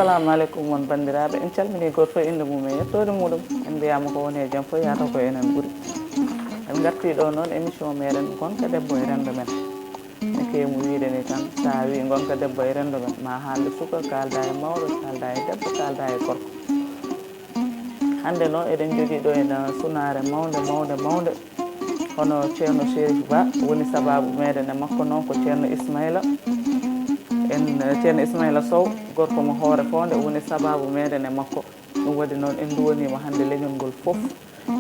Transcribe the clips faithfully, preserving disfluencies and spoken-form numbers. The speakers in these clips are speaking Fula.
Assalamu aleykum, mon banndiraaɓe. En calminii gooto fof innde mum e yettoode muɗum. En mbiyaama ko woni e jam fof yahata ko enen ɓuri. En ngartii ɗo noon émission meɗen Ngonka debbo e renndo men. En keewi mo wiyde ni tan, so a wii Ngonka debbo e renndo men, ma haalde suka, kaalda e mawɗo, kaalda e debbo, kaalda e gorko. Hannde noon eɗen jogii ɗo ena sunaare mawnde, mawnde, mawnde. Hono Ceerno Chérif Ba woni sabaabu meɗen e makko noon ko Ceerno Ismaila. En, eh, Ceerno Ismaila Sow, gorko mo Hoore Foonde, woni sabaabu meɗen e makko. Ɗum waɗi noon en nduwaniima hannde leñol ngol fof.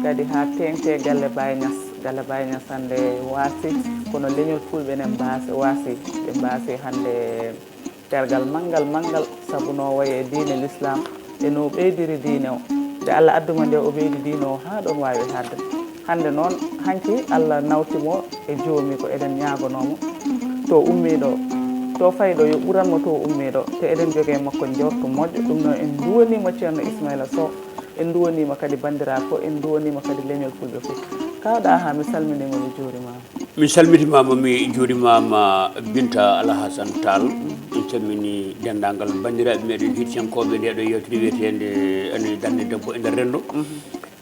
Kadi haa teeŋti e galle Baye Niass. Galle Baye Niass hannde waasi, kono leñol fulɓe enen mbaasi, waasi. Ɓe mbaasi hannde tergal manngal, manngal, sabu no wayi e diine l'islam e no ɓeydiri diine o. Nde Allah adduma nde, o ɓeydi diine o haa ɗoon waawi haaɗde. Hannde noon, hanki Allah nawti mo e joomi ko eɗen ñaagonoo mo. To ummiiɗo, to fayɗo yo ɓuran mo to ummiiɗo. Te eɗen jogee makko njortu moƴƴo. Ɗum noon en nduwaniima Ceerno Ismaila Sow, en nduwaniima kadi banndiraaɓe fof, en nduwaniima kadi leñol fulɓe fof. Kaaw Ɗaha, mi salminiima, mi juurimaama. Mi salmitimaama, mi juurimaama Binta Alhasan Tall. En calminii denndaangal banndiraaɓe meɗen heɗiyankooɓe nde ɗo yeewtere wiyeteende Ene Darnde Debbo e Nder Renndo.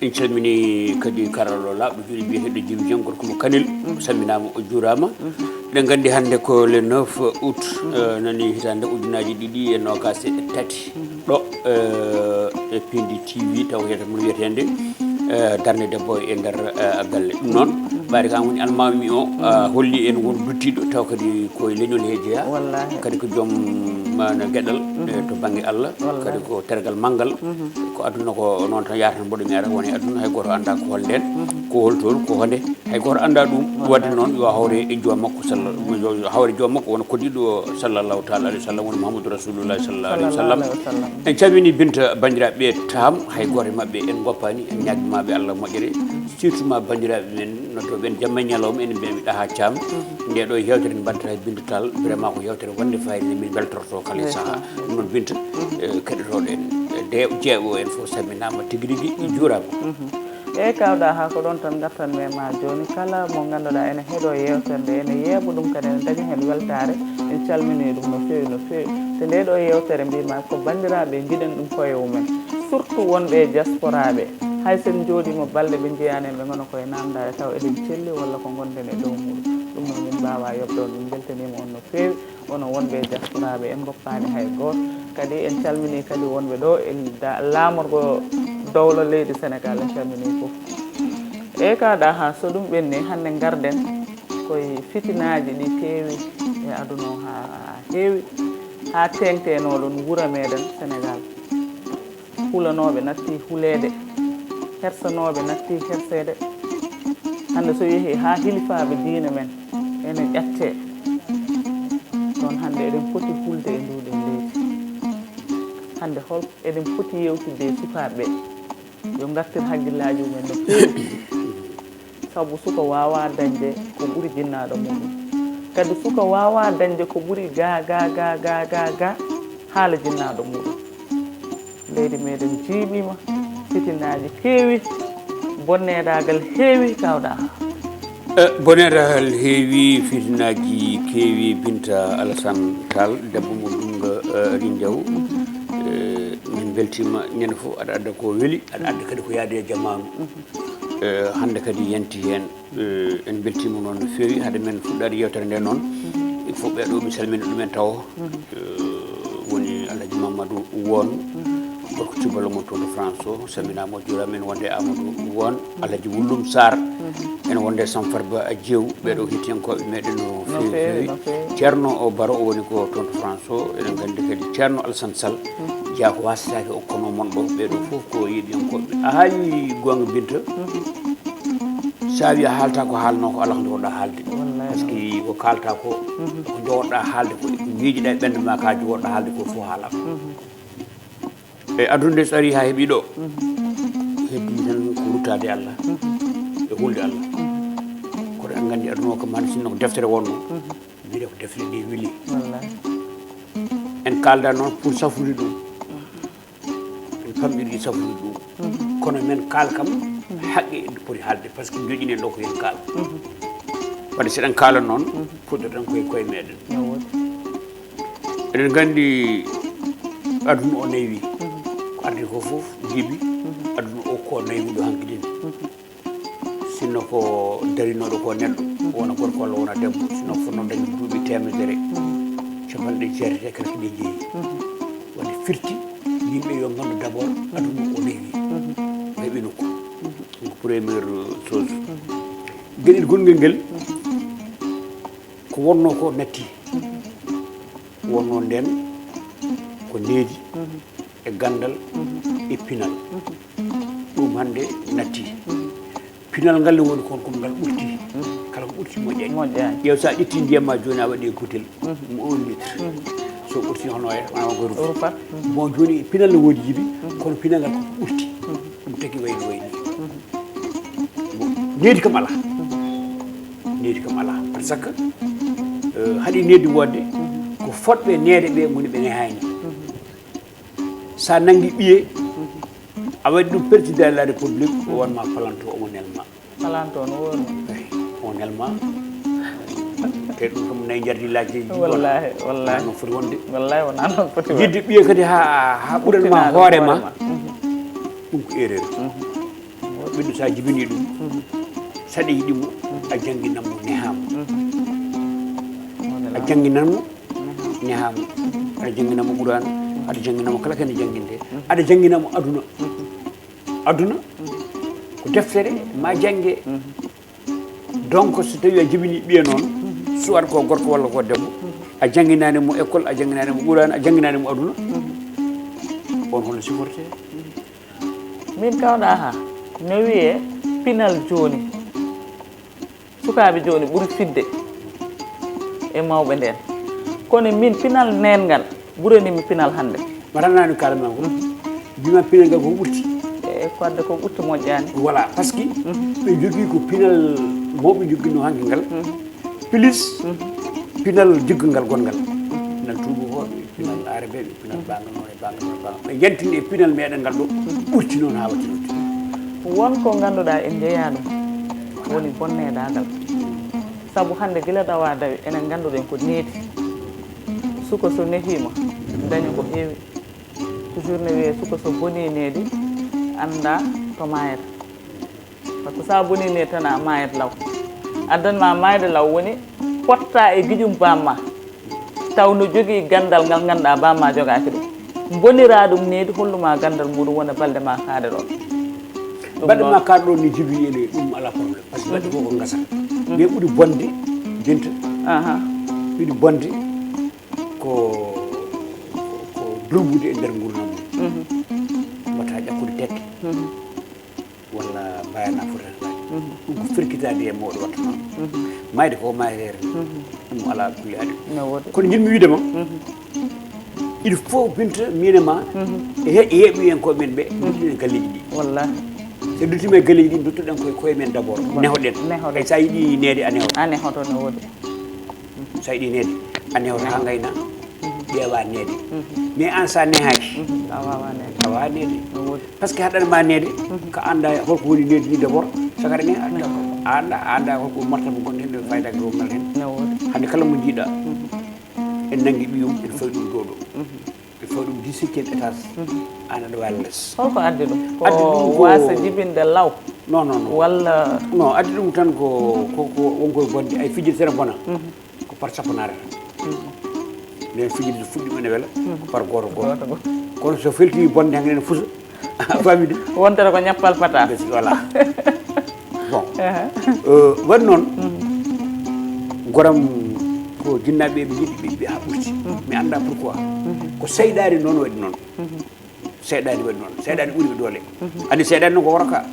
En calminii kadi karallo laaɓɗo juuɗe biyeteeɗo Jibi Jeng, gorko mo Kanel. Salminaama, o juuraama. Eɗen nganndi hannde ko le neuf août, eh, nani hitaande ujunaaji ɗiɗi e noogaas e tati. Ɗo, eh, e Pindi T V taw heɗoto mo wiyeteende, eh, Darnde Debbo e Nder, eh, Galle. Ɗum noon, ɓayri kam woni almaami o, ah, holli en won duttiiɗo taw kadi ko e leñol he jeyaa. Wallaahi. Kadi ko joom maana geɗal, eh, to bannge Allah. Wallaahi. Kadi ko tergal manngal. Ko aduna ko noon tan yaata, mboɗo mi ara woni aduna, hay gooto anndaa ko hol ndeen, ko hol toon, ko honde, hay gooto anndaa ɗum. Waɗde noon yo hawre e joom makko salla-, yo hawre e joom makko wona koɗiiɗo sallallahu taala alayhi wa sallam, woni Muhammadu Rasulullahi sallallahu alayhi wa sallam. Sallallahu alayhi wa sallam. En calminii Binta banndiraaɓe Taam, hay gooto e maɓɓe en ngoppaani, en ñaagiima ɓe Allah moƴƴere, surtout ma banndiraaɓe men noddooɓe en jamma e ñalawma, en mbiya mi Ɗaha Caam. Nde ɗo yeewtere nde mbaɗata e Binta Tall, vraiment ko yeewtere wonde fayida, min mbeltorto kala e sahaa. Ɗum noon Binta, eh, keɗotooɗo en, eh, de jeeɓo en fof salminaama tigi rigi, juuraama. Eeyi, Kaaw Ɗaha, ko ɗoon tan ngartanmi e ma jooni. Kala mo ngannduɗaa ene heɗoo yeewtere nde, ene yeeɓa ɗum kadi, ene daña heen weltaare, en calminii ɗum no feewi, no feewi. Te nde ɗo yeewtere mbiimi ko banndiraaɓe njiɗen ɗum koye mumen, surtout wonɓe e diaspora ɓe. Hay so en njooɗiima balɗe ɓe njiyaani en, ɓe ngona koye naamndaare taw eɗen celli walla ko ngonɗen e dow muɗum. Ɗum noon min mbaawaa yoɓde on, min mbeltaniima on no feewi. Kono wonɓe e diaspora ɓe, en ngoppaani hay gooto. Kadi en calminii kadi wonɓe ɗo e da-, laamorgo dowlo leydi Senegaal, en calminii fof. Eeyi, Kaaw Ɗaha, so ɗum ɓenni, hannde ngarden koye fitinaaji ɗi keewi e aduna o haa heewi, haa teeŋtenoo ɗoon wuro meɗen Senegaal. Hulanooɓe nattii huleede, hersanooɓe nattii herseede. Hannde so yehii haa hilifaaɓe diine men ene ƴattee, ɗoon hannde eɗen poti hulde e nduu ɗoo leydi. Hannde hol eɗen poti yeewtidde e sukaaɓe ɓee, yo ngartir hakkillaaji mumen no feewi. Sabu suka waawaa dañde ko ɓuri jinnaaɗo muɗum. Kadi suka waawaa dañde ko ɓuri ga, ga, ga, ga, ga, ga, haala jinnaaɗo muɗum. Leydi meɗen jiiɓiima, fitinaaji keewi, bonneedaagal heewi, Kaaw Ɗaha. Eh, bonneedaagal heewi, fitinaaji keewi, Binta Alassane Tall, debbo mo Dunnga, eh, Rinjaw. Eh, min mbeltiima ñande fof, aɗa adda ko weli, aɗa adda kadi ko yaadi e jamaanu. Eh, hannde kadi yanti heen. Eh, en mbeltiima noon no feewi. Hade men fuɗɗaade yeewtere nde noon, il faut ɓee ɗoo mi salmina ɗumen tawo. Eh, woni Alhaji Mamadou Won, gorko cuballo mo toon to France o, salminaama, o juuraama. En wonde Amadou Won, Alhaji Wullum Sarr, en wonde Sam Farba Jeew, ɓee ɗoo heɗiyankooɓe meɗen no feewi, feewi, feewi. Ceerno o Baro, o woni ko toon to France o, eɗen nganndi kadi Ceerno Alassane Sall, jeyaa ko waasetaake o, kono mon ɗo, ɓee ɗoo fof ko yeɗiyankooɓe. A haali goonga, Binta. So a wii a haalta ko haalnoo ko, alaa ko njogorɗaa haalde. Wallaay. Parce que ko kaalta ko, ko njogorɗaa haalde ko, ko miijiɗaa e ɓernde ma, ka njogorɗaa haalde ko fof haalaama. E aduna nde so arii haa heɓii ɗo, heddii tan ko ruttaade e Allah, e hulde Allah. Kono en nganndi aduna o kam hannde sinno ko deftere wonnoo, wiyde ko deftere nde weli. Wallaay. En kaalda noon pour safude ɗum. En pamɗiri safude ɗum. Kono men kaal kam, haqqe en poti haalde, parce que joƴƴinen ɗo ko en kaal. Wadde so eɗen kaala noon, puɗɗoɗen koye koye meɗen. No woodi. Eɗen nganndi Aduna o naywi. Ko ardi ko fof jibi. Aduna o ko naywuɗo hanki ɗin. Sinno ko darinooɗo ko neɗɗo, wona gorko walla wona debbo, sinno ko fotnoo dañde duuɓi teemedere, capanɗe jeetati e kala ko ɗe jeeyi. Waɗde firti yimɓe yo nganndu d'abord aduna o naywi. Heɓi nokku. Donc première chose. Geɗel gongel ngel ko wonnoo ko natti. Wonnoo nden ko needi e ganndal e pinal. Ɗum hannde natti. Pinal ngal ne woni kon kon ngal ɓurti. Kala ko ɓurti moƴƴani. Moƴƴani. Ƴeew sa ƴetti ndiyam ma jooni a waɗi e gotel. Mo un litre. So ɓurti hono wayata wona ko rufa. Rufa. Bon jooni pinal ne woodi jibi kono pinal ngal koko ɓurti. Ɗum tagi wayni wayni. Bon, needi kam alaa. Needi kam alaa par ce que euh, haɗi needi woodde ko fotɓe neede ɓe ngoni ɓe nehaani. Sa nanngi ɓiye a waɗi ɗum président de la république o wonma palanto omo nelma. Palanto no woni. Eyi, omo nelma. Te ɗum kam nayi jardi laaji. Wallahi wallahi no foti wonde. Wallahi wona noon foti wonde. Yidde ɓiye kadi ha ha ɓuranma hoore ma. Ɗum ko erreur. Ɓiɗɗo sa jibini ɗum saɗa yiɗimo a jannginanmo nehamo. A jannginanmo nehamo. Aɗa jannginanmo qur'an. Aɗa jannginanmo kala kene jannginde. Aɗa jannginanmo aduna. Aduna ko deftere ma jannge. Donc so tawi a jibini ɓiye noon soit ko gorko walla ko debbo a jannginani mo école a jannginani mo qur'an a jannginani mo aduna. On hono supporté. Min kawɗa ha no wiye pinal joni. Sukaaɓe jooni ɓuri fidde e mawɓe nden. Kono min pinal neengal ɓuranimi pinal hannde. Waɗanani kalama ko mbima pinal ngal ko ɓurti. E ko adda ko ɓurti moƴƴani. Voilà par ce que ɓe jogii ko pinal mawɓe joginno hanki ngal plus pinal jiggangal gongal. Pinal tuubu hoɓe pinal arabeɓe pinal bangal no e bangal no e bangal ɓe yantini e pinal meɗen ngal ɗo. Ɓurti noon ha waɗi noon. Won ko ngannduɗaa en njeyaa ɗum woni bonneedaagal. Sabu hannde gila dawa dawi enen ngannduɗen ko needi. Suka so nehiima daña ko heewi. Toujours ne wiyee suka so bonii needi annda to maayata. Par ce que sa bonii needi tan a maayat law. Addan ma maayde law woni potta e giƴum bamma. Taw no jogii ganndal ngal ngannduɗaa bamma jogaaki ɗum. Mbonira ɗum needi holluma ganndal muɗum wona balɗe ma kaade ɗon. Balɗe ma kaade ɗon ni jibi ene ɗum ala problème par ce que balɗe fof ko ngasa. Mais ɓuri bonde binta. Ɓuri bonde ko ko durbude e nder ngurnam mum. Wata ƴakkude tekke. Walla mbayana fotata waɗde. Ɗum ko firkitaade e mawɗo watta noon. Mayde ko mayreere ɗum alaa kulli aɗi. Kono jiɗmi wiide ma il faut binta mine ma e heɓi en koye men ɓe duttinen galleji ɗi. Wallahi. So duttima e galleji ɗi duttuɗen koye koye men d' abord nehoɗen. Nehoɗen. Ay sa yiɗi neede a nehoto. A nehoto no woodi. Sa yiɗi neede a nehoto ha ngayna. Ƴeewa neede. Mais an sa nehaaki a wawa neede. A wawa neede. No woodi. Par ce que haɗanma neede ka anda holko woni needi ndi d' abord. Sagara ne a anda a anda holko martaba gonɗo hen ɗo faydagal wongal hen. Hande kala mo jiiɗa en nangi ɓiyum en fawi ɗum dow ɗo. En fawi ɗum dix-septième étage. An aɗa waali les. Holko addi ɗum? Addi ɗum ko wasa jibinde law. Non non non. Walla non addi ɗum tan ko ko ko wonko bonde ay fijirde tan bona. Ko par sappo naatata. Nden fijirde so fuɗɗiima ene wela ko par gooto gooto. Kono so feltii bonde hanki ene fusa. Famide. Wontere ko ñappal fata. Voilà. Bon. Waɗi noon goram ko jinnaaɓe ɓe jiɗi ɓiɓɓe ha ɓurti. Mi annda pourquoi. Ko seyɗaani noon waɗi noon. Seyɗaani waɗi noon seyɗaani ɓuri ɓe doole. Anndi seyɗaani noon ko woraka.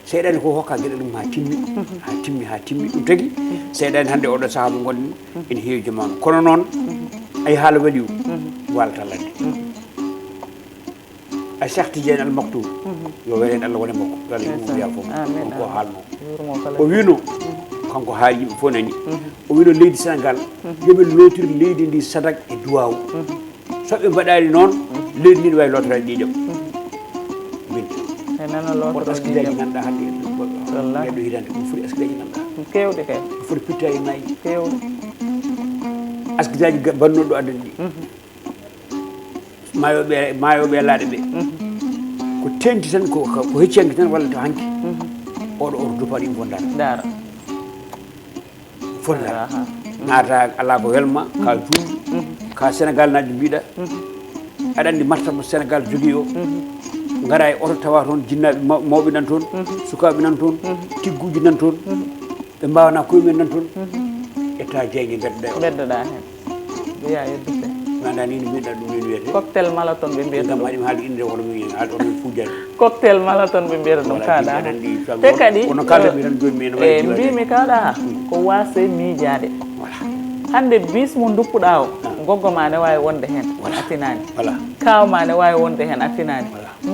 Seyɗaani ko hokka geɗe ɗum ha timmi. Ha timmi ha timmi ɗum tagi. Seyɗaani hannde oɗo saha mo gonɗen ene heewi jamaanu kono noon ay haala waɗi o walata ladde. A Cheikh Tidiane Al Maktoum yo welen Allah wone makko yo Allah yurmo wiya fof on ko haalno. O wino kanko haali yimɓe fof nani. O wino leydi Sénégal yoɓe lootir leydi ndi sadak e duwaw. So ɓe mbaɗaani noon leydi ndi wawi lootoraade ɗiɗam. Min woto askidaji nanɗa hannde e ɗo hitande ɗum foti askidaji nanɗa. Kewɗe kay. Foti pittaji nayi. Kewɗe. Askidaji bannoɗo addani ɗi. Maayo ɓe maayo ɓe laaɗe ɓe. Ko tenti tan ko ko hecci hanki tan walla to hanki. Oɗo oto dupaɗo im fondata. Dara. Fondata. Naata ala ko welma ka juum. Ka Sénégal naaji mbiɗa. Aɗa andi martaba Sénégal jogii o. Ngara e oto tawa toon jinnaaɓe mawɓe nan toon. Sukaaɓe nan toon. Tigguuji nan toon. Ɓe mbawana koye men nan toon. Etta jeeñe mbedda o. Mbeddoɗa hen. Mbiya e duppe. Nanda ni no mbiɗa ɗum ni wiyete. Cocktail malaton ɓe mbiyata ɗum. Haɗi inde hono mi haɗi hono mi fujani. Cocktail malaton ɓe mbiyata ɗum kaɗa. Te kadi kono kalda mi tan joni mi ene wawi mbimi kaɗa ha ko wase miijade. Hande bis mo duppuɗa o goggo ma ne wawi wonde hen a tinani. Kaw ma ne wawi wonde hen a tinani.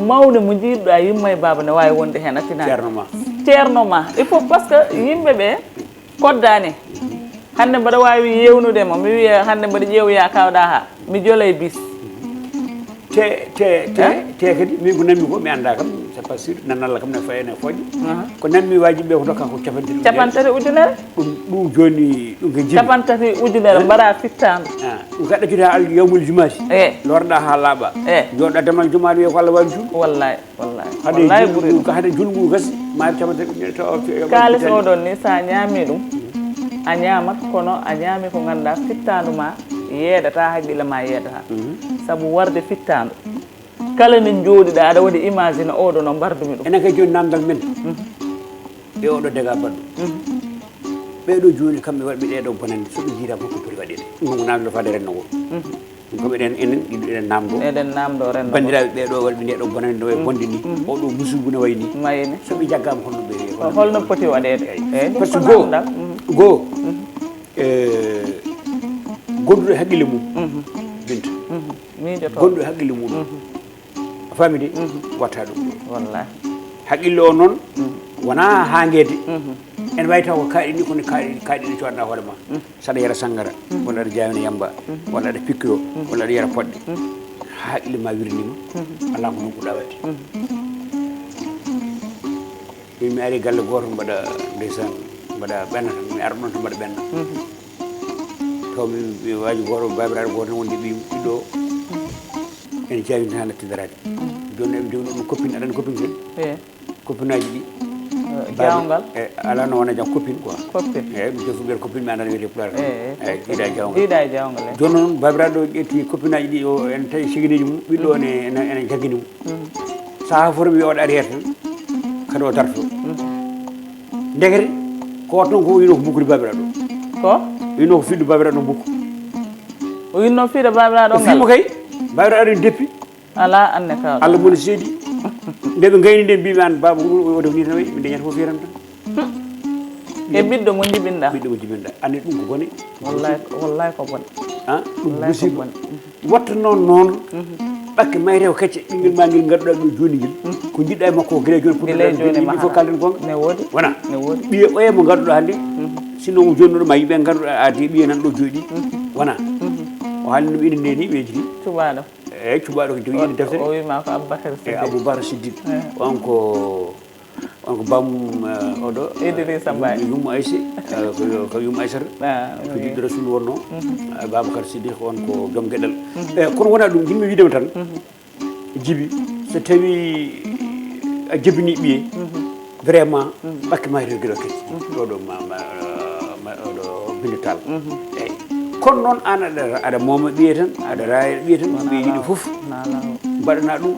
Mawde mo jiiɗɗo a yumma e baaba ne wawi wonde hen a tinani. Ceerno ma. Ceerno ma il faut parce que yimɓe ɓe koddani. Hande mbaɗa wawi yewnude mo mi wiya hande mbaɗa ƴeewoya kawɗa ha mi jola e bis. Te te te te kadi min ko nanmi ko mi anda kam c'est pas sûr nan Allah kam ne faye ne foƴƴo. Ko nanmi waji ɓe ko dokka ko capantati ujunere. Capantati ujunere. Ɗum ɗum joni ɗum ko jibi. Capantati ujunere mbaɗa fittandu. Ɗum kaɗa cuta al yawmul jumaati. E lorɗa ha laaɓa. E joɗɗa damal jumaɗo wiya ko Allah wawi juuɗo. Wallahi. Wallahi. Hade wallahi ɓuri ɗum. Hade julngu gasi ma tawa tawi ɗum tawa. Kalis oɗon ni sa ñaami ɗum a ñaamat kono a ñaami ko ganduɗa fittandu ma yeedata haqqille ma yeedata. Sabu warde fittandu kala nde jooɗiɗa aɗa waɗi imagine oɗo no mbardumi ɗum. Enen kay joni namdal men e oɗo dega baɗɗo. Ɓeɗo joni kamɓe waɗɓe ɗeɗo bonande soɓe jiira fof ko poti waɗede ɗum ko namdal fade renndo ngo. Ɗum kam eɗen enen ɗiɗo eɗen namdo. Eɗen namdo renndo ngo. Bandiraɓe ɓeɗo waɗɓe ndeɗo bonande no e bonde ni oɗo musibu no wayni. Mayni. Soɓe jaggama holno ɓe holno poti waɗede. Eyi par ce que goo goo e gonduɗo e haqqille mum. Binta miijoto. Gonduɗo e haqqille mum. A faami de? Watta ɗum. Wallahi. Haqqille o noon wona haa ngeede. Ene wawi taw ko kaaɗi ni kono kaaɗi kaaɗi ɗi codanɗa hoore ma. Saɗa yara sangara walla aɗa jawina yamba walla aɗa pikkiro walla aɗa yara poɗɗe. Haqqille ma wirnima. Ala ko nokkuɗa wadde. Min mi ari galle goto mbaɗa ndeysaan mbaɗa ɓenna tan mi ara ɗon to mbaɗa ɓenna. Taw mi mi waji goto babiraɗo goto tan wonde ɓiyum ɓiɗɗo o. Ene jawi tan hannde tiddaraade. Jooni eɓe jogino ɗum copine aɗani copine ken. Copine aji ɗi. Jawngal. E ala no wona jam copine quoi. Copine. Eyi ɗum jofu mbiyata copine mi andana wiyete pulaar tan. Eyi jiiɗa e jawngal. Jiiɗa e jawngal. Jooni noon babiraɗo ƴetti copine aji ɗi o en tawi sigineji mum ɓiɗɗo o ne ene jaggini mum. Saha foti mi waɗa arrière tan kadi o darto. Ndekete ko watton ko wino ko bukkude babiraɗo. Ko wino ko fiddu babiraɗo bukku. O winno fiide babiraɗo ngal fimo kay. Babiraɗo deppi. Ala anne kaw allah moni seedi. Nde ɓe gayni nde mbimi an baba o defni tan wayi mi dañata fof firan tan. E ɓiɗɗo mo jibinɗa ɓiɗɗo mo jibinɗa anne ɗum ko bone. Wallahi wallahi ko bone. Ɗum musiba. Watta noon noon. Ɓakke mayre o kecce ɓinngel ma ngel ngadduɗa ɗo joni ngel ko jiɗɗa e makko o gila joni pour gila joni ma fof kalden gonga ne wodi wona ne wodi ɓiye oye mo ngadduɗa hannde sinno mo jonnuɗo ma yimɓe ngadduɗa a de ɓiye nan ɗo jooɗi wona o haalni ɗum ina nde ni ɓe jiri cuɓaɗo eyyi cuɓaɗo ko jogui deftere o wima ko aboubacar e aboubacar siddiq on ko on ko bam oɗo idrissa mbaye yummo aysi ko yummo aysata ko jiɗɗo rasul wonno babacar siddiq on ko joom gueɗal e kono wona ɗum jinmi wiidema tan jibi so tawi a jibini ɓiye vraiment ɓakke ma regueɗo kadi ɗoɗo oɗo bindital eyyi kono noon an aɗa aɗa moma ɓiye tan aɗa raya ɓiye tan ɓiye jiɗi foof mbaɗana ɗum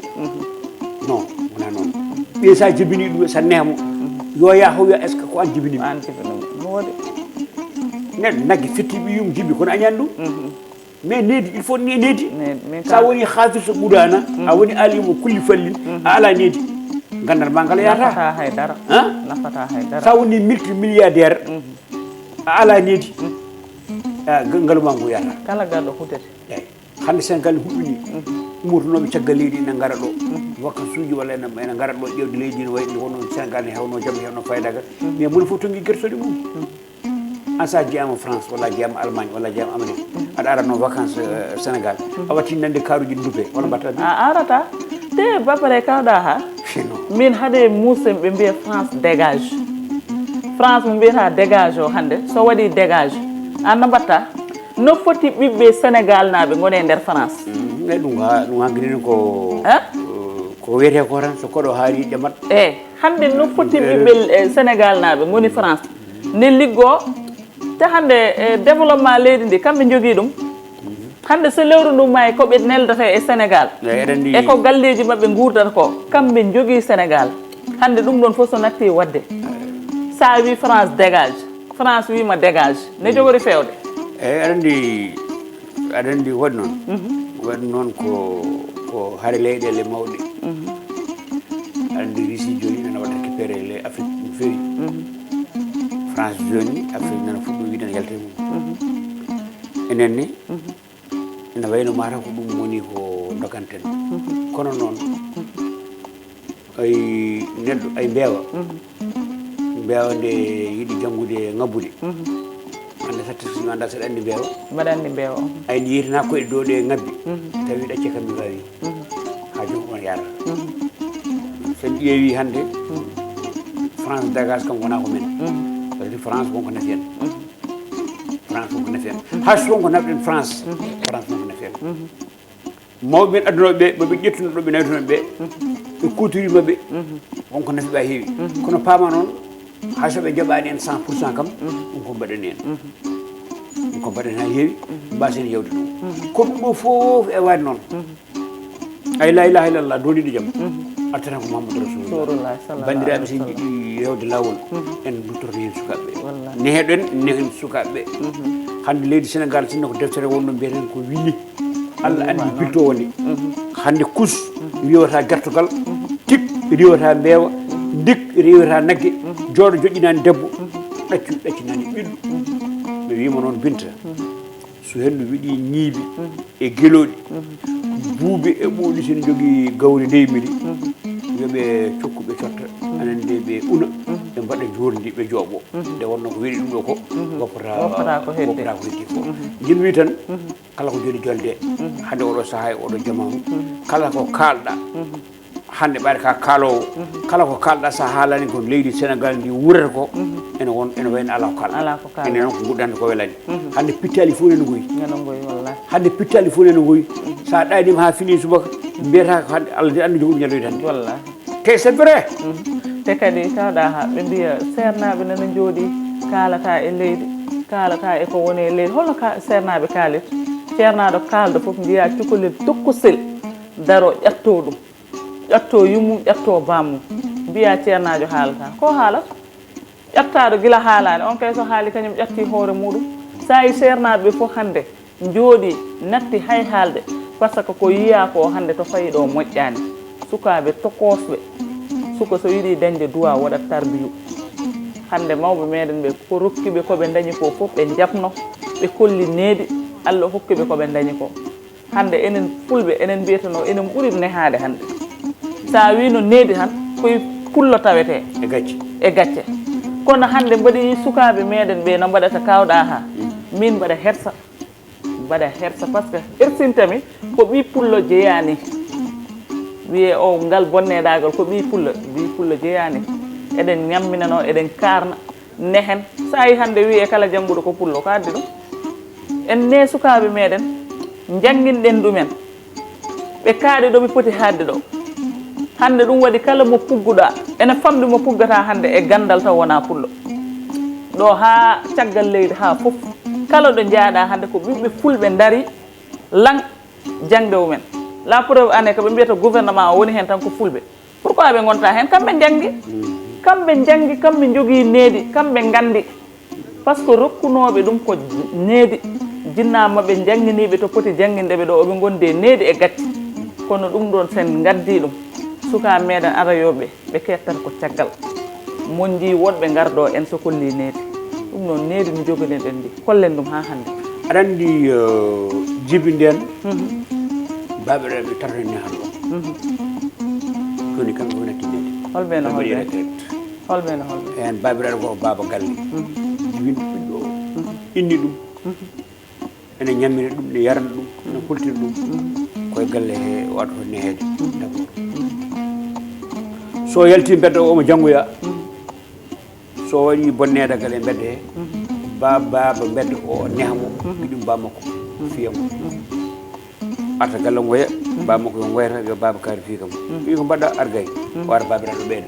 non wona noon ɓiye sa jibini ɗum sa nehmo yo yaha wiya est ce que ko an jibinimi an jibinimi no waɗi neɗɗo nagge fetti ɓiyum jibi kono añani ɗum mais needi il faut ni needi sa woni hafirso ɓuɗana a woni alimo kulli fallin a ala needi gandal ma ngal yata hay dara nafata hay dara sa woni multi milliardaire a ala needi ngaluma ngu yata kala garɗo hutete eyyi hande sénégal huɓɓini ummotonoɓe caggal leydi ene gara ɗo vacances uji walla ene gara ɗo ƴewde leydi no wayi ɗum kono sénégal ne hewno jaam hewno faydagal mais moni fof tongi guertoɗe mum an sa jeyama france walla jeyama allemagne walla jeyama amérique aɗa arano vacances sénégal a watti nande karuji dupe walla mbatta a arata te bapare kawɗa ha min haade musen ɓe mbiya france dégage france mo mbiyata dégage o hande so waɗi dégage an no mbatta no foti ɓiɓɓe sénégal naɓe gone e nder france Eyi, ɗum ha ɗum hankkadi ko Hein? Ko wiyetee ko tan so koɗo haari ƴamat. Eyi, hannde no foti ɓiɓɓe eh, Sénégal naaɓe ngoni France ne liggoo te hannde eh, développement leydi ndi kamɓe njogii ɗum. Hannde so lewru ndu maayi ko ɓe neldata e Sénégal Eyi, eɗen ndi e ko galleeji maɓɓe nguurdata ko kamɓe njogii Sénégal. Hannde ɗum ɗoon fof so natti waɗde, so a wii France dégage, France wiima dégage, ne jogori feewde. Eyi, aɗa anndi aɗa anndi waɗi noon waɗi noon ko ko hare leyɗeele mawɗe. Aɗa anndi Russie jooni nana waɗa récupéré les Afrique no feewi. France jooni Afrique nana fuɗɗo wiide no yalta e mum. Enen ni ene wayno mata ko ɗum woni ko doganten. Kono noon ay neɗɗo ay mbeewa mbeewa nde yiɗi janngude ngabbude. Annda satte so mi annda saɗa anndi mbeewa. Mbaɗa anndi mbeewa on. Ay ndi yeytana koye dow ɗe ngabbi tawi ɗacce kam mi wawi. Ha joom on yaara. Sen ƴeewi hannde France dégage kam wona ko men. Parce que France wonko nafi en. France wonko nafi en. Hay so wonko nafɗen France France wonko nafi en. Mawɓe men addunoɓe ɓe maɓe ƴettuno ɗo ɓe nawtuno ɓe ɓe kuturi maɓɓe. Wonko nafi ɓe ha heewi. Kono paama noon hay so ɓe jaɓani en cent pour cent kam ɗum ko mbaɗani en. Ɗum ko mbaɗani ha heewi. Mbasen yewde ɗum kono ɗum ɗo fof e waade noon. Ay la ilaha illallah doniɗo jam attata ko mahamadou rasulullah. Bandiraɓe sen jiɗi rewde lawol en duttorno hen sukaɓeɓe. Neheɗen nehen sukaɓeɓe. Hande leydi sénégal sinno ko deftere wonno mbiyeten ko wini. Allah andi bilto woni hande kus riwata gertogal tik riwata mbeewa dik riwata nagge. Jooɗo joƴƴinani debbo ɗaccu ɗaccinani ɓiɗɗo. Mi wima noon binta so hendu wiɗi ñiibi e gelooɗi buubi e ɓooɗi sen jogii gawri ndeymiri. Yoɓe cokku ɓe cotta anan nde ɓe una ɓe mbaɗa jorndi ɓe jooɓo. Nde wonno ko weɗi ɗum ɗo ko woppata Woppata ko heddi. Woppata ko heddi ko. Jin wi tan kala ko joni jolde hande oɗo saha e oɗo jamanu kala ko kalɗa hande ɓaade ka kalowo kala ko kalɗa sa haalani ko leydi sénégal ndi wurata ko ene won ene wayno ala ko kalɗa. Ala ko kalɗa. Ene noon ko guddande ko welani. Hande pittali fof neno goyi. Neno goyi wallahi. Hande pittali fof neno goyi. Sa ɗanima ha fini subaka mbiyata ko hande allah de andi jogoɗum ñalloyde hande. Wallahi. Te c'est vrai. Te kadi kawɗa ha ɓe mbiya seernaaɓe nana jooɗi kaalata e leydi kaalata e ko woni e leydi holno ka- seernaaɓe kaalit? Ceernaaɗo kaalda fof mbiya cukalel tokkosel daro ƴatto ɗum ƴatto yummum ƴatto bammum mbiya ceernaajo haalata ko haalata. Ƴattaaɗo gila haalaani on kay so haali kañum ƴatti hoore muɗum. Sa yi seernaaɓe ɓe fof hannde njooɗi natti hay haalde par ce que ko yiya ko hannde to fayi ɗo moƴƴaani. Sukaaɓe tokoosɓe suka so yiɗi dañde duwa waɗat tarbiyu. Hannde mawɓe meɗen ɓe ko rokkiɓe koɓe dañi ko fof ɓe jaɓno ɓe kolli needi. Allah hokkiɓe koɓe dañi ko. Hannde enen fulɓe enen mbiyatano enen ɓuri nehaade hannde. So a wino needi tan koye pullo tawete e gacce. E gacce. Kono hannde mbaɗi sukaaɓe meɗen ɓe no mbaɗata kawɗa ha min mbaɗa hersa. Mbaɗa hersa par ce que hersintami ko ɓi pullo jeyani. Wiye o ngal bonneɗagal ko ɓi pullo ɓi pullo jeyani. Eɗen ñamminano eɗen karna nehen. So a yi hannde wiye kala jannguɗo ko pullo ko addi ɗum. En ne sukaaɓe meɗen njannginɗen ɗumen. Ɓe kaaɗi ɗo ɓe poti haadde ɗo. Hannde ɗum waɗi kala mo pugguɗa ene famɗi mo puggata hannde e ganndal taw wona pullo. Ɗo haa caggal leydi haa fof kala ɗo njaaɗa hannde ko ɓiɓɓe fulɓe ndari lan jaŋde mumen. La preuve année ko ɓe mbiyata gouvernement o woni heen tan ko fulɓe. Pourquoi ɓe ngonta heen kamɓe njanngi? Kamɓe njanngi kamɓe njogii needi kamɓe nganndi. Par ce que rokkunooɓe ɗum ko needi. Jinnaa maɓɓe njannginiiɓe to poti jannginde ɓe ɗo oɓe ngondi e needi e gacce. Kono ɗum ɗoon sen ngaddi ɗum sukaa meɗen arayooɓe ɓe kettata ko caggal. Mon njii woɗɓe ngar ɗo en so kolli needi. Ɗum noon needi no jogoɗen ɗen ndi kollen ɗum haa hannde. Aɗa anndi jibi ndeen baaɓe ɗo ɓe tarno nehan ɗo. Jooni kamɓe wonati needi. Holɓe no holɓe? Holɓe no holɓe? Heen baabiraaɗo ko baaba galle. Jibinɗo ɓiɗɗo o. Inni ɗum. Ene ñammina ɗum ne yarana ɗum ne kultina ɗum. Koye galle he waɗa to neheede. So yalti mbedda o omo janngoya. So waɗi bonneede kala e mbedda he. Ba baaba mbedda o neha mo. Ɗum ba makko fiya mo. Arta galle ngoya, baba makko yo ngoyata, yo baba kaari fii kam. Fii ko mbaɗa argay, o ara babiraɗo ɓeydo.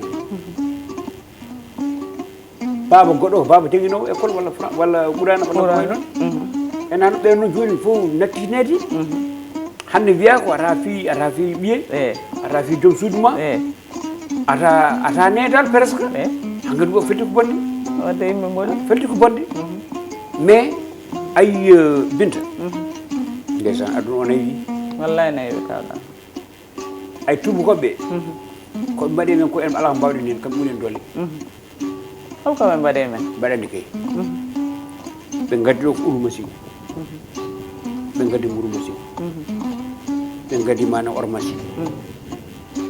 Baba goɗɗo, baba janginowo école walla Fra- walla Qurana walla ko wayi noon. Enano ɓen noon joni fof natti needi. Hande wiya ko ata fii, ata fii ɓiye, ata fii joom suudu ma. Ata ata needal presque. Hankadi o felti ko bonde. Wadde yimɓe mboni. Felti ko bonde. Mais ay, Binta, ndeysan aduna o nayi. Wallahi nayi ɓe kawɗa. Ay tubakoɓe, ko ɓe mbaɗi men ko en ala ko mbawɗen hen, kamɓe ɓuri en doole. Holko ɓe mbaɗi men? Mbaɗani kay. Ɓe ngaddi ɗo ko uru machine. Ɓe ngaddi mburu machine. Ɓe ngaddi mana or machine.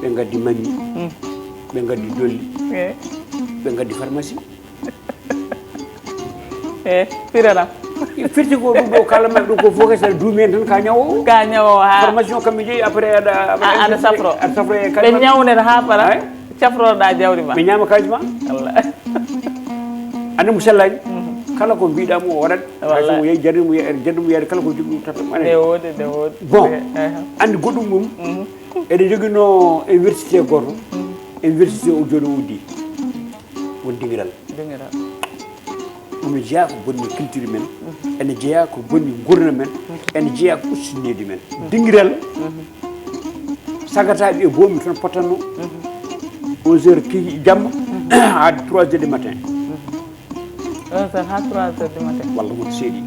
Ɓe ngaddi manni. Ɓe ngaddi dolli. Ɓe ngaddi pharmacie. E firana. Firti ko ɗum ɗo kala ma ɗum ko fof kadi duumi hen tan ka ñawowo. Ka ñawowo ha formation kam mi jeeyi après aɗa aɗa safro aɗa safro e ɓe ñawnere ha para. Cafroɗa jawdi ma ɓe ñama kaji ma. Allah. Andi mo sellani. Kala ko mbiɗa mo o waɗat. Wallahi. Hay so yehi jardin mo yehi jardin mo yehi kala ko jogi ɗum tata. Nde wodi nde wodi. Bon. Andi goɗɗum ɗum. Eɗen joguino université goto. Université o joni o uddi. Won dingiral. Dingiral. Ɗum ne jeyaa ko bonni culture men, ene jeyaa ko bonni gurdam men, ene jeyaa ko ustinneede men. Dingiral, sagataaɓe e boomi toon pottanno onze heures ki jamma haa trois heures du matin. Onze heures haa trois heures du matin. Walla won seeɗi.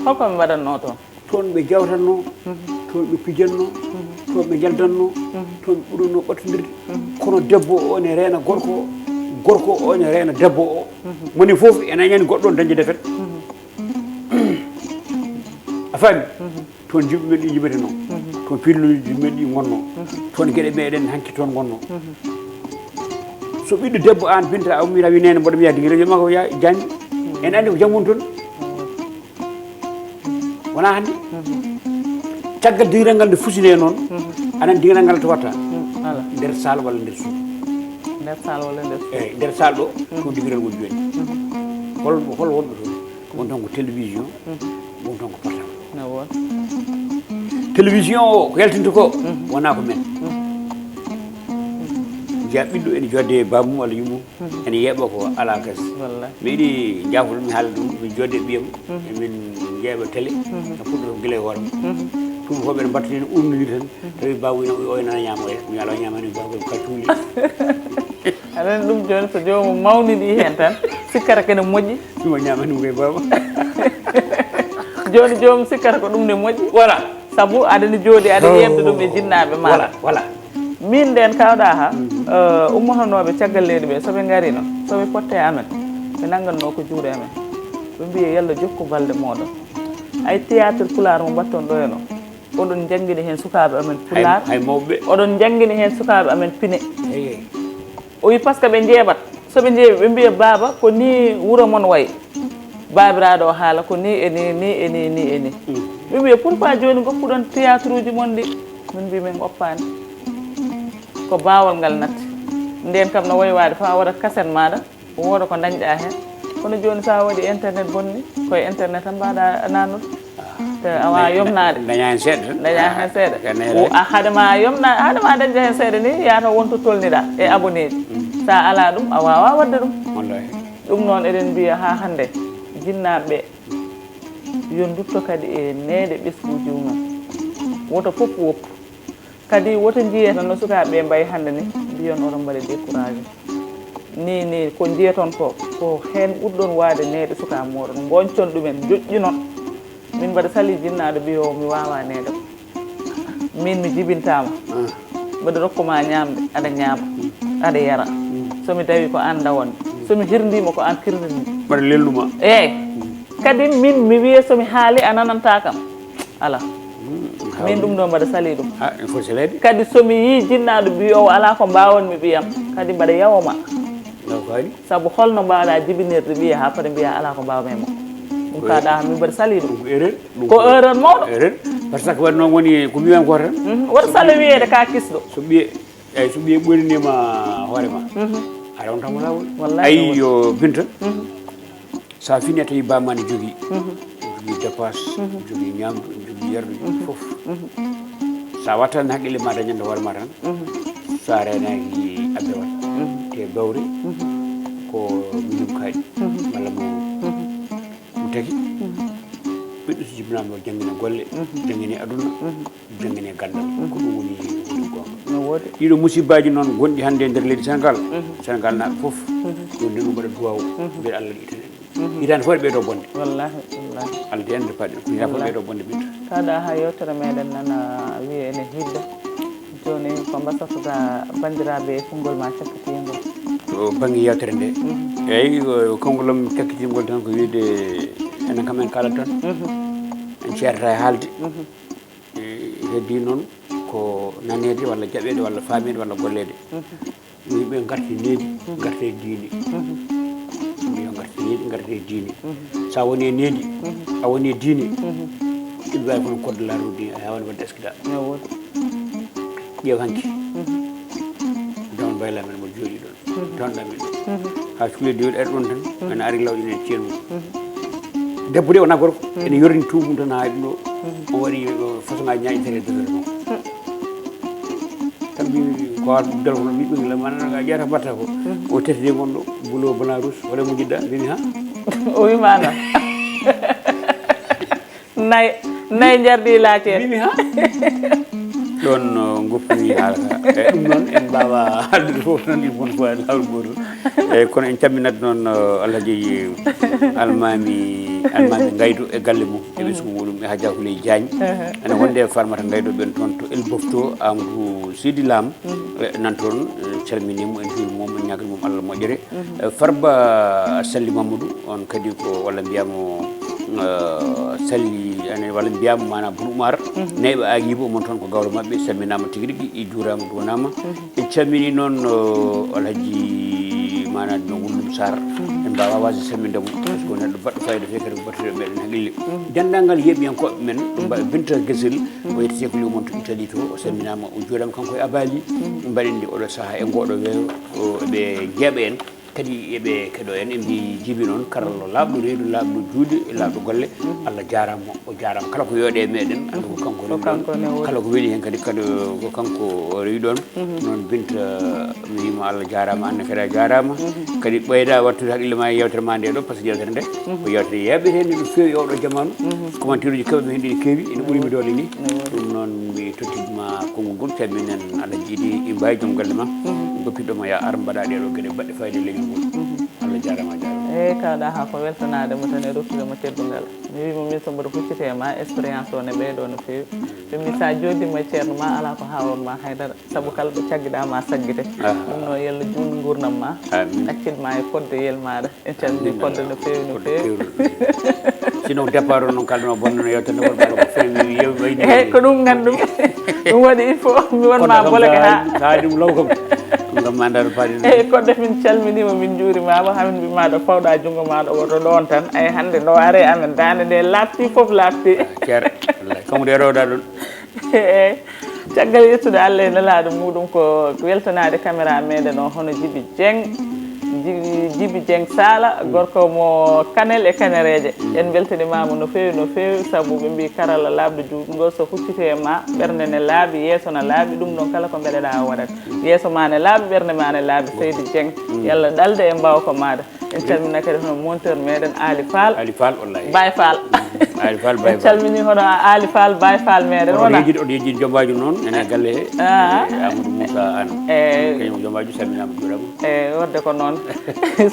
Holko ɓe mbaɗatnoo toon? Toon ɓe jawtatnoo, toon ɓe pijatnoo, toon ɓe njaldatnoo, toon ɓe ɓurunoo ɓattondirde. Kono debbo o ne reena gorko o, gorko o ne reena debbo o. Moni fof ene ñaani goɗɗo on dañde defet. A faami? Toon jiɓɓe men ɗi njiɓetenoo, toon pilluuji men ɗi ngonnoo, toon geɗe meɗen hanki toon ngonnoo. So ɓiɗɗo debbo aan Binta a ummiraa wi neene mboɗo mbiyaa dingiral, wiyatma ko yaa janngi. En anndi ko janngun toon. Wonaa hannde. Caggal dingiral ngal nde fusine noon, aɗa anndi dingiral ngal to watta. Nder saal walla nder suudu. Nder saal walla nder suudu. Eeyi, nder saal ɗo, ɗum dingiral woni jooni. Hol hol wonɓe toon? Won toon ko télévision, won toon ko portable. Télévision o ko yaltinta ko wonaa ko men. Njiya ɓiɗɗo ene jodde e bammum walla yummum. Ene yeeɓa ko alaa gas. Wallahi. Mi yiɗi njaafo ɗum, mi haala ɗum, min jodde e ɓiyam. Emin njeeɓa télé. E fuɗɗoto gila e hoore mum. Tuma fof ɓeɗe mbatta heen umnondir tan. Tawi babu ina o ina ñaama oya. Mi ala ñaamani babu ka cuuli. Aɗa anndi ɗum jooni so joomum mawnidi heen tan sikkata kene moƴƴi. Ɗum o ñaamani ɗum koye babu. Jooni joomum sikkata ko ɗum ne moƴƴi. Voilà. Sabu aɗa ni jooɗi aɗa yeemde ɗum e jinnaaɓe ma. Voilà, voilà. Min nden kawɗa ha ummotonooɓe caggal leydi ɓe soɓe ngarino soɓe potte e amen ɓe nannganno ko juuɗe amen. Ɓe mbiye yalla jokku balɗe mooɗon. Ay théâtre pulaar mo mbatton ɗo eno oɗon njanngini heen sukaaɓe amen pulaar. Hay mawɓe. Oɗon njanngini heen sukaaɓe amen pine. O wi par ce que ɓe njeeɓat. So ɓe njeeɓi ɓe mbiya baaba ko ni wuro mon wayi. Baabiraaɗo o haala ko ni e ni ni e ni ni e ni. Ɓe mbiya pourquoi jooni ngoppuɗon théâtre uji mon ɗi? Min mbi min ngoppaani. Ko baawol ngal natti. Nden kam no wayi waade fa a waɗat kaset maaɗa wooda ko dañɗa heen. Kono jooni so a waɗi internet bonni koye internet tan mbaɗa nannude. Te awa yomnaade. Daña heen seeɗa tan. Daña heen seeɗa. Hade ma yomna hade ma dañde heen seeɗa ni yaata won to tolniɗa e abonné ji. Sa ala ɗum a wawa wadde ɗum. Ɗum noon eɗen mbiya ha hannde jinnaaɓe ɓe yo ndutto kadi e neeɗe ɓesnguuji mum. Woto fof woppu. Kadi woto njiyata no sukaaɓe ɓe mbayi hannde ni mbiyon oɗon mbaɗa découragé. Ni ni ko njiyaton ko ko heen ɓurɗon waade neeɗe sukaaɓe mooɗon ngoñcon ɗumen joƴƴinon. Min mbaɗa sali jinnaaɗo ɓiyo o mi wawa neede ko min mi jibintama. Mbaɗa rokkuma ñamde aɗa ñama aɗa yara. Somi dawi ko an dawonde somi hirdima ko an kirdini. Mbaɗa lelluma. Eyyi. Kadi min mi wiye somi haali a nananta kam. Ala. Min ɗum ɗo mbaɗa sali ɗum. Kadi somi yi jinnaɗo ɓiyowo ala ko mbawonmi ɓiyam kadi mbaɗa yawoma. Sabu holno mbaɗa jibinirde ɓiya ha foti mbiya ala ko mbawmi e makko. Ɗum ka ɗa min mbaɗa sali ɗum. Ko erreur mawɗo. Erreur. Par ce que waɗi noon woni ko mbiyan ko tan. Woto sala wiyede ka kisɗo. So ɓiye eyyi so ɓiye ɓorinima hoorema aɗa wontamo lawol. Ayi yo Binta. Sa fini a tawi bamma ne jogui jogui dépense jogui ñamdu. Yardu fof. Sa wattan haqqille ma dañande hoore ma tan. Sa renaki abbewal te bawri ko minum kaaɗi walla mo mo tagi. Ɓiɗɗo so jibinama o janngina golle, janngini aduna, janngini gandal. Ko ɗum woni woni gonga. No woodi. Ɗiɗo musibaji noon gonɗi hannde e nder leydi Sénégal. Sénégal naaɓe fof. Ɗum nde ɗum mbaɗa duwaw. Mbiɗa Allah ɗi itane. Hitande fof ɓeydo bonde. Wallahi, wallahi. Alde en nde paɗi ko hitande fof ɓeydo bonde ɓiɗɗo. Kaɗa ha yewtere meɗen nana wiye ene hidda. Joni ko mbasatoɗa banndiraaɓe e konngol ma cakkitingol? To bannge yewtere nde, eyyi, konngol am cakkitingol tan ko wiide enen kam en kala tan. En ceerata e haalde. Heddi noon ko naneede walla jaɓeede walla faameede walla golleede. Yimɓe ngarti needi, ngarta e diine. Yimɓe yo ngarti needi, ngarta e diine. Sa woni e needi, a woni e diine, iɓe mbawi kono code de la route ni a hewan wadde askida. No woodi. Ƴeew hanki. Dawon bayla men mo jooɗi ɗon. Donɗa men. Ha cukalel diwel ari ɗon tan. Men ari lawƴen e ceenu. Debbo de wona gorko. Ene yorni tuubum tan ha ɗum ɗo. O waɗi façon ngaji ñaaƴi tati e dosere makko. Tan mbimi ko haalde ɗum dal kono mbiɓe gila manana ga ƴeewata mbatta ko. O tati de gonɗo bulo blanc rouge wala mo jiɗɗa mbimi ha. O wimano. Nay, nay njardi laacere. Mbimi ha. Ɗon goppini haala ka. E ɗum noon en mbawa haaldude fof tan il fon fof e lawol gotol. E kono en camminat noon alhaji almami almami ngaydo e galle mum e ɓesgu muɗum e hajja huley diagne. Ene wonde farmata ngaydo ɓen toon to el bofto amadou sidi lam. Nan toon calminimo en juurimo en ñaganimo allah moƴƴere. Farba salli mamadou on kadi ko walla mbiyamo salli ene walla mbiyamo mana boun oumar. Nayɓe aguiba omon toon ko gawlo mabɓe salminama tigi rigui i juurama duwanama. En calmini noon alhaji mana no wullum sar. En mbawa wasde salmindemo par ce que neɗɗo baɗɗo fayida fe kadi ko battude meɗen haqqille. Dendagal yeeɓiyankoɓe men binta guesel. O yettete ko liw mon to italie to o salminama o juurama kanko e abali. Mbaɗen ndi oɗo saaha e ngoɗo weeyo ɓe jeeɓa en kadi eɓe keɗo en e mbi jibi noon karallo laaɓɗo reedu laaɓɗo juuɗe laaɓɗo golle. Allah jarama o jarama kala ko yooɗe meɗen anda ko kanko rewi ɗon. Kala ko weli hen kadi kadi ko kanko rewi ɗon. Noon binta mi wima allah jarama anne kadi a jarama. Kadi ɓeyda wattude haqqille ma e yewtere ma nde ɗo par ce que yewtere nde ko yewtere yeɓete nde no fewi e oɗo jamanu. Commentaire uji kewɓe hen ɗiɗi kewi ene ɓuurimi doole ni. Ɗum noon mi tottima konngol ngol calminen alhaji idi imba e joom galle ma. Goppiɗo ma ya ar mbaɗa ɗeɗo gueɗe baɗɗe fayde leñol ngol. Allah jarama a jarama. Eyyi kawɗa ha ko weltanade mo tan e ruttude mo teddungal. Mi wimo min so mboɗo huccite e ma expérience o ne ɓeyɗo no fewi. Ɓe mbi sa joddima e ceerno ma ala ko hawon ma haydara. Sabu kala ɗo caggiɗa ma saggite. Ɗum noon yalla juutnu gurdam ma. Accit ma e fodde yel maɗa. En calmini fodde no fewi no fewi. Sinon départ o noon kalɗo ma bonnono yewtere nde wonɓe ko fewi yew wayni. Eyyi ko ɗum gandum. Ɗum waɗi il faut mi wonma boloke ha. Sa ɗum law kam. Ɗum kam ma ndar paɗi. Eyyi kodde min calminima min juurimama hamin mbima ɗo fawɗa junngo ma ɗo woto ɗon tan ay hande no are amen dande nde latti foof latti. Ceer wallay kanko de rewda ɗon. Eyyi. Caggal yettude allah e nelaɗo muɗum ko weltanade caméra meɗen o hono jibi dieng. Jibi dieng sala gorko mo kanel e kanereje. En beltanimama no fewi no fewi sabu ɓe mbi karalla laaɓɗo juuɗo ngo so hucciti e ma ɓernde ne laaɓi yeeso na laaɓi ɗum ɗon kala ko mbeɗeɗa o waɗat. Yeeso ma ne laaɓi ɓernde ma ne laaɓi seydi dieng. Yalla ɗalde e mbawko maɗa. En calmina kadi hono monteur meɗen ali fall ali fall wallahi bay fall. Ali fall bay en calmini hono ali fall bay fall meɗen wona yejid on yejid jombaju noon ene galle he. Amadou moussa an e kañum jombaju salminama juurama. E wonde ko noon.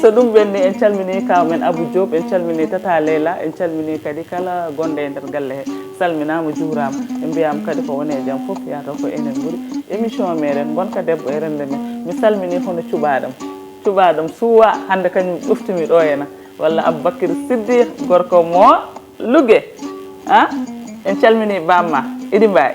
So ɗum ɓenni en calmini kaw men abou diop en calmini tata leyla en calmini kadi kala gonɗo e nder galle he. Salminama juurama en mbiyama kadi ko woni e jaam foof yataw ko enen ɓuuri. Émission meɗen gonka debbo e rende men mi salmini hono cuɓaɗam. Cuɓaɗam suwa hande kañum ƴoftumi ɗo ena walla aboubacry siddi gorko mo lugue. A en calmini bamma iɗi mbawi.